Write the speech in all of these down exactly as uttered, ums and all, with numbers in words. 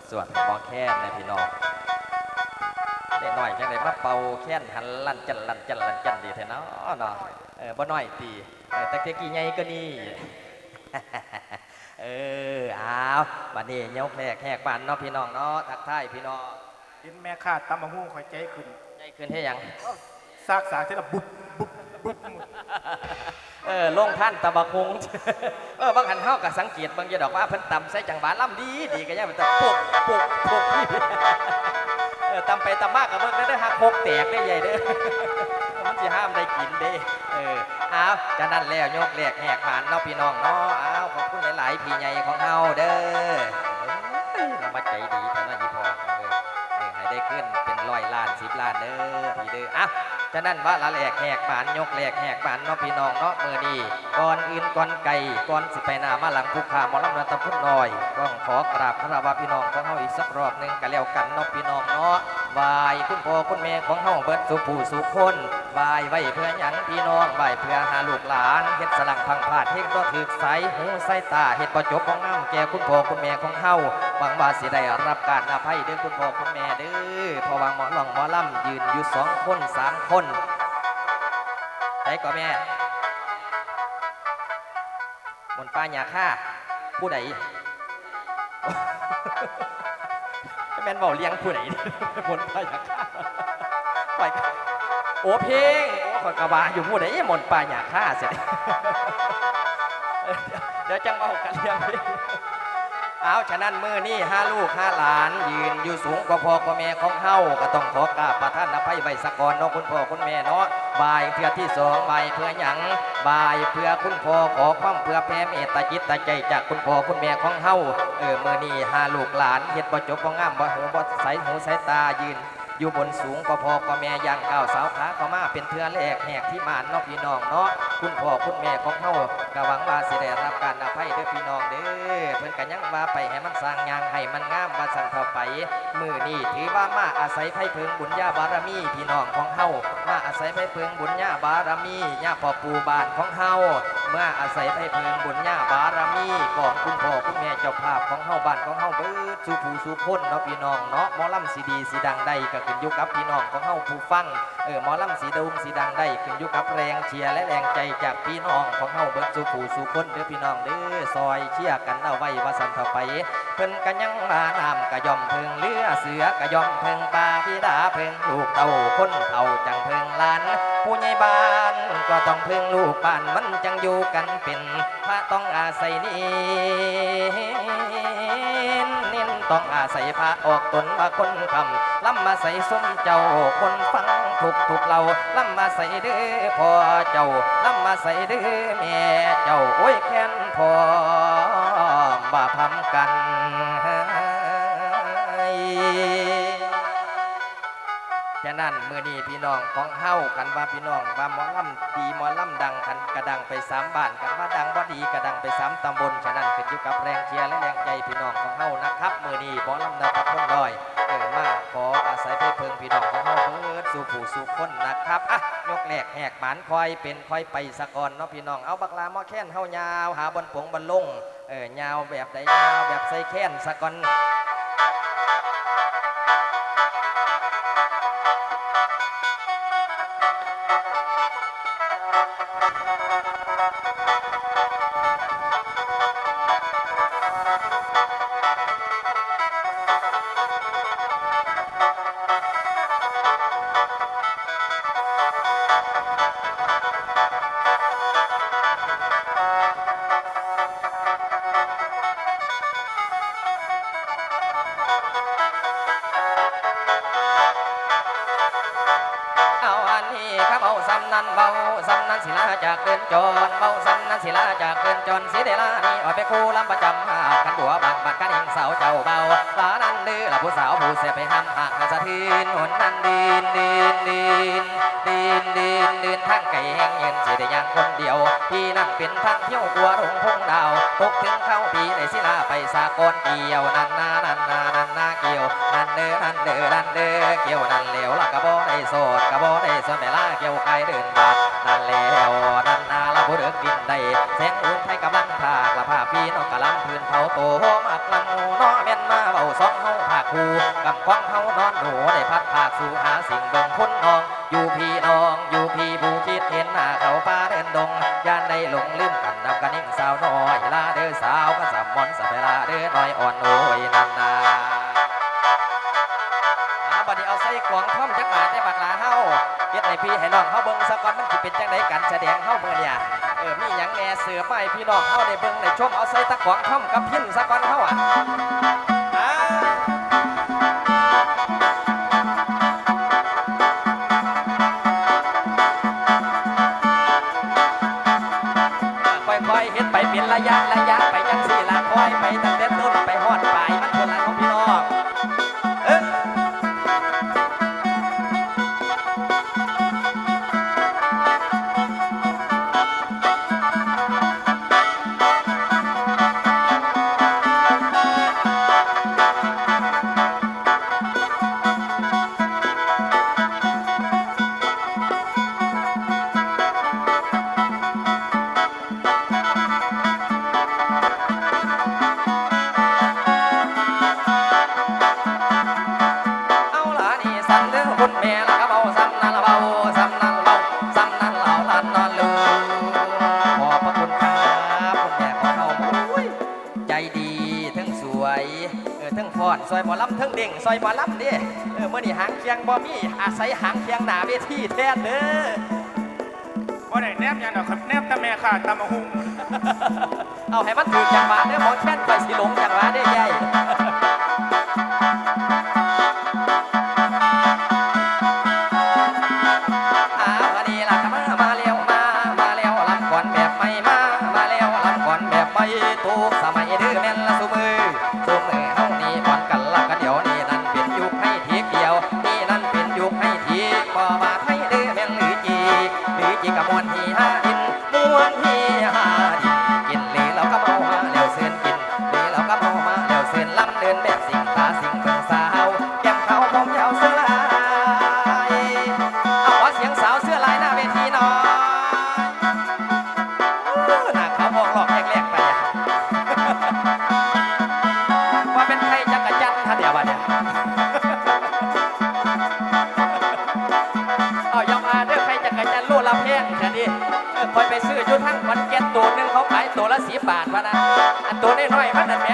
ส่วนหมอแคนนะพี่น้อง เด็กน้อยจังได๋มาเป่าแคนหันลั่นจั่นลั่นจั่นลั่นจั่นดีแท้เนาะเนาะ เออ บ่น้อยติ เออ แต่เก่ากี้ใหญ่กว่านี้ เออ เอา บัดนี้ยกแรกแหกบานเนาะพี่น้องเนาะ ทักทายพี่น้อง เห็นแม่ค้าตำบักหุ่งข้อยใจขึ้น ใจขึ้นเฮ็ดหยัง ซากสากทีละบุบบุบบุบ เออ ลงท่านตำบักหุ่ง เออ บางหันเฮาก็สังเกตเบิ่งอยู่ดอกว่าเพิ่นตำใส่จังหวะลำดีดีก็ยังเป็นตะปุกปุกปุก เออ ตำไปตำมาก็เบิ่งได้เด้อ หักโคกแตกได้ใหญ่เด้อ มันสิห้ามได้กินเด้ เออ เอา ฉะนั้นแล้วยกแรกแหกบานเนาะพี่น้องเนาะ เอา ขอบคุณหลายๆ พี่ใหญ่ของเฮาเด้อ เอ้ย เรามาใจดีแท้เนาะอีพ่อ เออ เออ ให้ได้ขึ้นเป็นร้อยล้านสิบล้านเด้อพี่เด้อ อ่ะ ฉะนั้นว่าละแรกแหกบาน ยกแรกแหกบานเนาะพี่น้องเนาะ มื้อนี้ ก่อนอื่นก่อนไกล ก่อนสิไปหน้ามาหลัง ผู้ข้าหมอลำรัตนพลน้อย ต้องขอกราบคารวะพี่น้องของเฮาอีกสักรอบหนึ่งก็แล้วกันเนาะพี่น้องเนาะ ไหว้คุณพ่อคุณแม่ของเฮาเบิดสู่ผู้สู่คน ไหว้ไว้เพื่อหยังพี่น้อง ไหว้เพื่อหาลูกหลาน เฮ็ดสลังพังพลาด เฮ็ดบ่ถืกสายหูสายตา เฮ็ดบ่จบบ่งามแก่คุณพ่อคุณแม่ของเฮา หวังว่าสิได้รับการอภัยเด้อคุณพ่อคุณแม่เด้อ เพราะว่าหมอร้องหมอลำยืนอยู่สองคนสามคน ไสก่อแม่ มนต์ป้าหญ้าค่า ผู้ใด แม่นเว้าเรื่องผู้ใด มนต์ป้าหญ้าค่า ข้อยก็ โอ้ เพลง โอ้ ข้อยก็ว่าอยู่ผู้ใด มนต์ป้าหญ้าค่าเสีย เดี๋ยวจังเว้ากันเรื่องเพลง เอา ฉะนั้นมื้อนี้หาลูกหาหลานยืนอยู่สูงกว่าพ่อกว่าแม่ของเฮา ก็ต้องขอกราบประทานอภัยไว้ซะก่อนเนาะคุณพ่อคุณแม่เนาะ ไหว้เทื่อที่สอง ไหว้เพื่อหยัง ไหว้เพื่อคุณพ่อ ขอความเผื่อแผ่เมตตาจิตตาใจจากคุณพ่อคุณแม่ของเฮา เออ มื้อนี้หาลูกหลานเฮ็ดบ่จบบ่งาม บ่หูบ่ใสหูสายตายืน อยู่บนสูงกว่าพ่อกว่าแม่ ย่างก้าวสาวขาเข้ามาเป็นเทื่อแรกแหกที่มานเนาะพี่น้องเนาะ คุณพ่อคุณแม่ของเฮาก็หวังว่าสิได้รับการอภัยเด้อพี่น้องเด้อ เพิ่นก็ยังว่าไปให้มันสร้างย่างให้มันงามว่าซั่นเถาะไป มื้อนี้ถือว่ามาอาศัยไผเพิงบุญญาบารมีพี่น้องของเฮา มาอาศัยไผเพิงบุญญาบารมีญาพ่อปู่บ้านของเฮา มาอาศัยไผเพิงบุญญาบารมีของคุณพ่อคุณแม่เจ้าภาพของเฮา บ้านของเฮาเบิดสู่ผู้สู่คนเนาะพี่น้องเนาะ หมอลำสิดีสิดังได้ก็ขึ้นอยู่กับพี่น้องของเฮาผู้ฟัง เออ หมอลำสิโด่งสิดังได้ขึ้นอยู่กับแรงเชียร์และแรงใจจากพี่น้องของเฮาเบิดสู่ผู้สู่คนเด้อพี่น้องเด้อ ซอยเชียร์กันเอาไว้ว่าซั่นเถาะไป เพิ่นก็ยังว่าน้ำก็ย่อมเพิงเรือ เสือก็ย่อมเพิงป่า บิดาเพิงลูกเต้า คนเฒ่าจั่งเพิงหลาน ผู้ใหญ่บ้านก็ต้องเพิงลูกบ้าน มันจั่งอยู่กันเป็น พระต้องอาศัยนิน นินต้องอาศัยพระออกตนว่าคนคำ ลำมาใส่ส้มเจ้าคนฟังทุกทุกเหล่า ลำมาใส่เด้อพ่อเจ้า ลำมาใส่เด้อแม่เจ้า โอ้ยแค้นพร้อมว่าพร้อมกัน ฉะนั้นมื้อนี้พี่น้องของเฮา คันว่าพี่น้องว่าหมอลำดีหมอลำดัง คันกะดังไปสามบ้าน คันว่าดังบ่ดีกะดังไปสามตำบล ฉะนั้นขึ้นอยู่กับแรงเชียร์และแรงใจพี่น้องของเฮานะครับ มื้อนี้หมอลำนครพนมน้อย เออ มาขออาศัยไผเพิงพี่น้องของเฮาเบิดสู่ผู้สู่คนนะครับ อ่ะ ยกแรกแหกหมานค่อยเป็นค่อยไปซะก่อนเนาะพี่น้อง เอาบักหล้าหมอแคนเฮายาวหาบ่อนปงบ่อนลง เออ ยาวแบบใด ยาวแบบใส่แคนซะก่อน เอาอันนี้ข้าเว้าซ้ำนั้นเว้าซ้ำนั้นสิลาจากเดินจร เว้าซ้ำนั้นสิลาจากเดินจร สิได้ลานี่ออกไปคู่ลำประจำหาด คันบัวบางบัดคันเองสาวเจ้าเบา ลานั้นเด้อละผู้สาวผู้เสียไปห้ามหากสะทืนหนนั้นดินดินดิน ดินดินดินทางไกลแห่งยืนสิได้ย่างคนเดียว ที่นั่นเป็นทางเที่ยวกลัวหลงพงดาว ตกถึงเข้าปีในสิลาไปสากลเกี่ยวนั่นนานั่นนานั่นนาเกี่ยวนั่นเด้อนั่นเด้อนั่นเด้อเกี่ยวนั่นแล้วละกะบ่ได้สอนกะบ่ได้สอนไปลาเกี่ยวกายเดินบาดนั่นแล้วนั่นนา ผู้เลิกบินได้ แสงอุ่นไทยกำลังพากละพาพี่น้องกะลำพื้นเผาโต โหมักลำหมู่น้อแม่นมาเว้าสองเฮาภาคคู่ กำกองเฮานอนหนูได้พัดภาคสู่หาสิ่งเบิ่งคนน้อง อยู่พี่น้อง อยู่พี่ผู้คิดเห็นหน้าเขาป่าเดินดง ย่านได้หลงลืมกันนำกันนิ่งสาวน้อย ลาเด้อสาวก็สำมอนสะไปลาเด้อน้อยอ่อนโอ้ยนั่นนา อ่า บัดนี้เอาใส่กลองท่อมจักบาทได้บักหลาเฮา เฮ็ดให้พี่ให้น้องเฮาเบิ่งซะก่อน มันสิเป็นจังได๋การแสดงเฮามื้อเนี่ย เออ มีหยังแหน่เสิร์ฟมาให้พี่น้องเฮาได้เบิ่งได้ชม เอาใส่ตะกลองท่อมกับพิณซะก่อนเฮาอะ อ่า ค่อยๆเฮ็ดไปเป็นระยะระยะไปจังซี่ล่ะ ค่อยไปตั้งแต่ต้นไปฮอดปลายมันพุ้นล่ะเนาะพี่น้อง เอ้อ เอาล่ะนี่สั่นเด้อคุณแม่ล่ะครับ เอาส่ำนั่นล่ะเว้า ส่ำนั่นเว้า ส่ำนั่นเล่าล้านนอนลูก ขอบพระคุณครับ คุณแม่ของเรา โอ้ย ใจดี ทั้งสวย เออ ทั้งฟ้อน ซอยหมอลำ ทั้งเด้ง ซอยหมอลำเด้ เออ มื้อนี้หางเคียงบ่มี อาศัยหางเคียงหน้าเวทีแทนเด้อ บ่ได้แนมหยังดอกครับ แนมแต่แม่ค้าตำบักหุ่ง เอาให้มันถืกจังหวะเด้อ หมอแคนข่อยสิหลงจังหวะเด้ใหญ่ อ้าว อันนี้ล่ะก็มา มาแล้ว มา มาแล้ว ลำก่อนแบบใหม่ มา มาแล้ว ลำก่อนแบบใหม่ ทุกสมัยเด้อแม่นละซุมื้อ ซุมื้อเฮานี่อ่อนกันละก็เดี๋ยวนี้นั่นเป็นยุคไฮเทคเดียว นี่นั่นเป็นยุคไฮเทค บ่ว่าไทยเด้อแม่นหรือจีน หรือจีนก็ม่วนฮีฮาดิน ม่วนฮีฮาดิน กินหรือเราก็เมามาแล้วเชิญกิน หรือเราก็เมามาแล้วเชิญลำเดินแบบสิงตาสิงเบิ่งสาว แก้มขาวผมยาวเสื้อลาย เอาขอเสียงสาวเสื้อลายหน้าเวทีหน่อย เออ หน้าขาวมองหลอกแรกๆไปอะ ว่าเป็นไข่จักรจันทร์ท่านเดียวบัดเนี่ย เอาอย่ามาเด้อ ไข่จักรจันทร์โลละแพงแท้ดิ เออ ข้อยไปซื้ออยู่ทางขอนแก่นตัวหนึ่งเขาขายตัวละสิบบาทพะนะ อันตัวน้อยๆมันนั่นแหม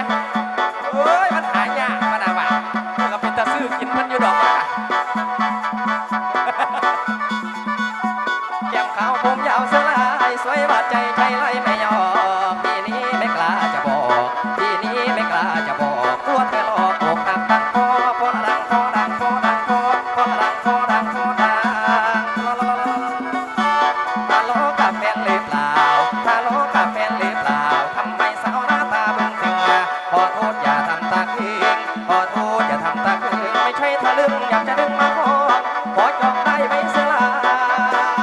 เอ้ย มันหายากพะนะว่ะ เออ ก็เป็นตาซื้อกินมันอยู่ดอกว่า แก้มขาวผมยาวเสื้อลาย สวยบาดใจใช้ไล่ไม่ยอม ทีนี้ไม่กล้าจะบอก ทีนี้ไม่กล้าจะบอก กลัวเธอหลอกอกหักดังพอ พอละดังพอดังพอดังพอ พอละดังพอดังพอดัง ทะเลาะกับแฟนหรือเปล่า ทะเลาะกับแฟนหรือเปล่า ทำไมสาวหน้าตาบึ้งตึง ขอโทษอย่าทำตาเคือง ขอโทษอย่าทำตาเคือง ไม่ใช่ทะลึ่ง อยากจะดึงมาคอง ขอจองได้ไหมเสื้อลา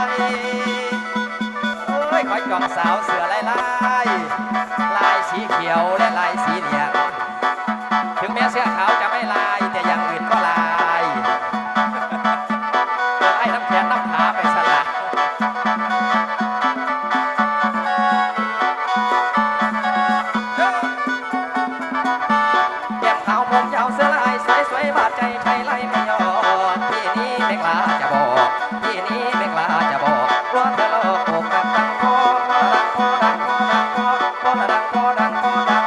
ย โอ้ย ขอจองสาวเสื้อลายลาย ลายสีเขียวและลายสีเหลือง ถึงแม้เสื้อขาวจะไม่ลาย แต่อย่างอื่นก็ลาย ลายน้ำแขนน้ำขาไปสละ แก้มขาวผมยาวเสื้อลายสวยสวยบาดใจใช้ไล่ไม่ออก ทีนี้ไม่กล้าจะบอก ทีนี้ไม่กล้าจะบอก กลัวเธอหลอกอกหักดังพอ พอดังพอดังพอดังพอ พอดังพอดังพอดัง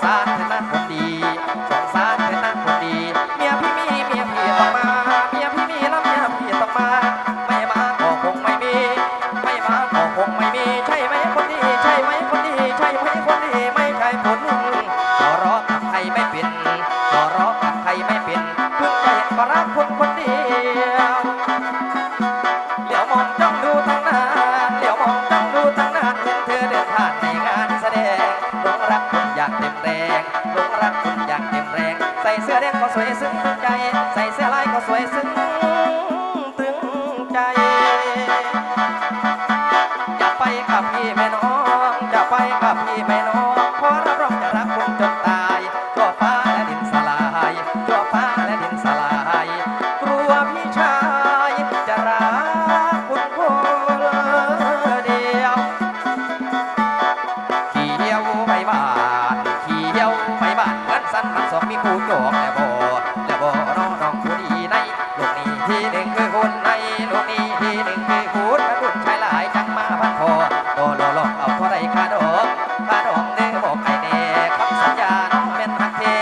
สารเถิดนางคนดี สงสารเถิดนางคนดี เมียพี่มีเมียพี่ต้องมา เมียพี่มีแล้วเมียพี่ต้องมา ไม่มาก็คงไม่มี ไม่มาก็คงไม่มี ใช่ไหมคนดี ใช่ไหมคนดี ใช่ไหมคนดี ไม่ใช่คน ต่อรองกับใครไม่เป็น ต่อรองกับใครไม่เป็น เพิ่งจะเห็นก็รักคนคนเดียว เหลียวมองจ้องดูตั้งนาน เหลียวมองจ้องดูตั้งนาน เห็นเธอเดินผ่านในงานแสดง หลงรักคุณอย่างเต็มแรง หลงรักคุณอย่างเต็มแรง ใส่เสื้อแดงก็สวยซึ้งใจ ใส่เสื้อลายก็สวยซึ้งตึงใจ จะไปกับพี่แม่น้อง จะไปกับพี่แม่น้อง เพราะรับรองจะรักคุณจนตาย ทั่วฟ้าและดินสลาย ทั่วฟ้าและดินสลาย กลัวพี่ชายจะรักคุณคนเดียว เขียวใบบ้าน เขียวใบบ้าน เหมือนสันมันสองมีผู้จองแล้วบ่ แล้วบ่น้องน้องผู้ดีใน ลูกนี้ที่หนึ่งคือคุณใน ลูกนี้ที่หนึ่งคือคุณ ถ้าคุณชายหลายจังมาพันคอ โตโลโลเอาเท่าไรค่าดอก ค่าดอกเด้อบอกไอ้แน่ คำสัญญาน้องแม่นฮักแท้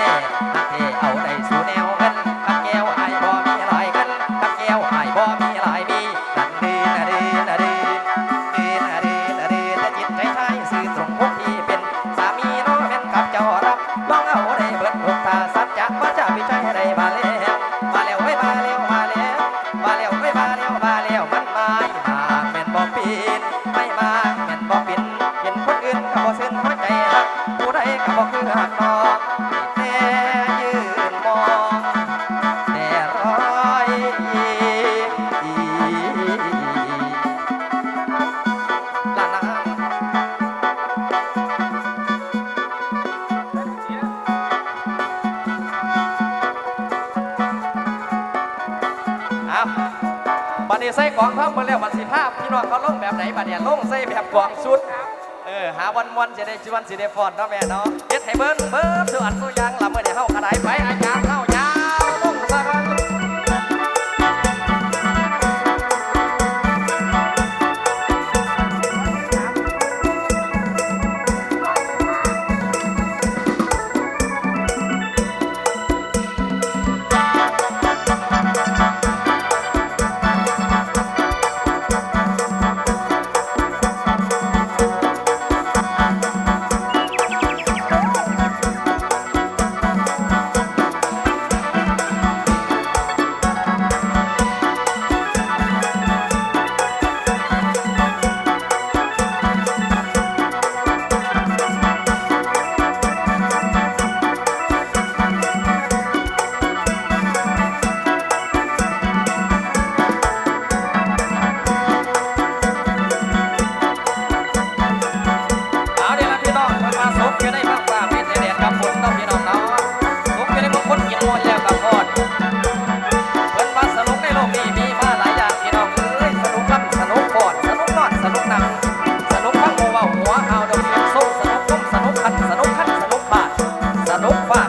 ฮักแท้เอาได้สู่แนวเงิน คำแก้วไอ้ายบ่มีหลายเงิน คำแก้วไอ้ายบ่มีหลายมี นั่นเด้อนะเด้อนะเด้อ เด้อนะเด้อนะเด้อ แต่จิตใจชายซื่อตรงพวกที่เป็นสามีน้องแม่นกับเจ้ารับ ลองเอาได้เบิดทุกท่า สัจจะวาจาพี่ชายได้มาแล้ว มาแล้วเว้ย มาแล้ว มาแล้ว มาแล้วเว้ย มาแล้ว มาแล้ว มันไม่มาแม่นบ่เป็นไม่มาแม่นบ่เป็น เห็นคนอื่นก็บ่ซื่นหัวใจฮัก ผู้ใดก็บ่คือฮักน้อง แต่ยืนมอง แต่รอยยิ้ม ละนาน เอา บัดนี้ใส่กองทัพมาแล้ว บัดสิพาพี่น้องเขาลงแบบไหน บัดเนี่ยลงใส่แบบกองชุด เออ หาวันมวนสิได้ชวนสิได้ฟ้อนเนาะแม่เนาะ เฮ็ดให้เบิ่งเบิ่งสู่อันสู่อย่างละ มื้อนี้เฮากะได้ไป อาจารย์เฮายาวลงซะก่อน เอาเด้อล่ะพี่น้อง เพิ่นว่าสุขอยู่ในเมืองฟ้า มีแต่แดดกับฝนเนาะพี่น้องเนาะ สุขอยู่ในเมืองคนกินมวนแล้วก็พอด เพิ่นว่าสนุกในโลกนี้มีมาหลายอย่างพี่น้องเอ้ย สนุกคำ สนุกฟ้อน สนุกนอน สนุกนั่ง สนุกฟังหมู่เว้าหัวข่าวดอกเสียงโซ่ สนุกคม สนุกคัน สนุกคัน สนุกปาด สนุกฟาด